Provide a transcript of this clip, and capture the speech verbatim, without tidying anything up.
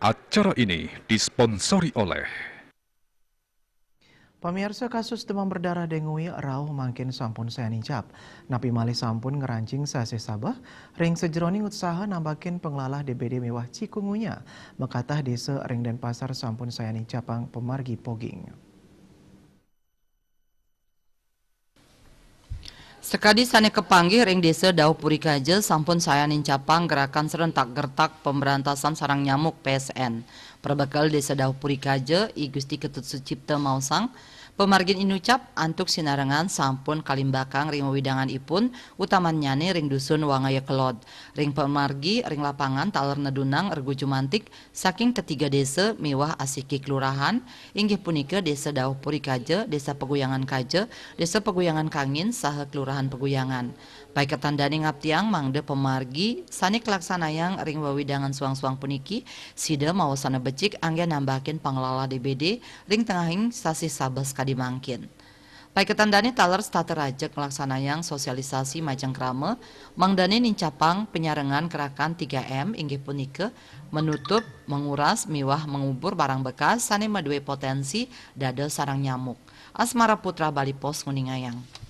Acara ini disponsori oleh Pamirsa, kasus demam berdarah dengue rauh mangkin sampun sayan nincap. Napi malih sampun ngerancing sasih sabeh, ring sajeroning utsaha nambakin panglalah D B D miwah cikungunya, makatah desa ring Denpasar sampun sayan nincapang pamargi poging. Sakadi sane kapanggih ring Desa Dauh Puri Kaja sampun sayan nincapang gerakan serentak gertak pemberantasan sarang nyamuk P S N. Prabekel Desa Dauh Puri Kaja, I Gusti Ketut Sucipta maosang, pamargin inucap antuk sinarengan sampun kalimbakang ring wewidangan ipun, utamannyane ring Dusun Wangaya Kelod. Ring pamargi ring lapangan taler nedunang regu jumantik saking tetiga desa miwah asiki kelurahan, inggih punika Desa Dauh Puri Kaja, Desa Paguyangan Kaja, Desa Paguyangan Kangin, saha Kelurahan Paguyangan. Paiketan dane ngaptiang mangda pamargi sane kalaksanayang ring wewidangan suang-suang puniki sida mawasana becik anggeh nambakin panglalah D B D ring tengahing sasih sabeh sakadi mangkin. Paiketan dane taler setata rajeg nglaksanayang sosialisasi majeng krama, mangdane nincapang panyarengan gerakan tiga M, inggih punika menutup, menguras, miwah mengubur barang bekas sane madue potensi dados sarang nyamuk. Asmara Putra, Bali Post, nguningayang.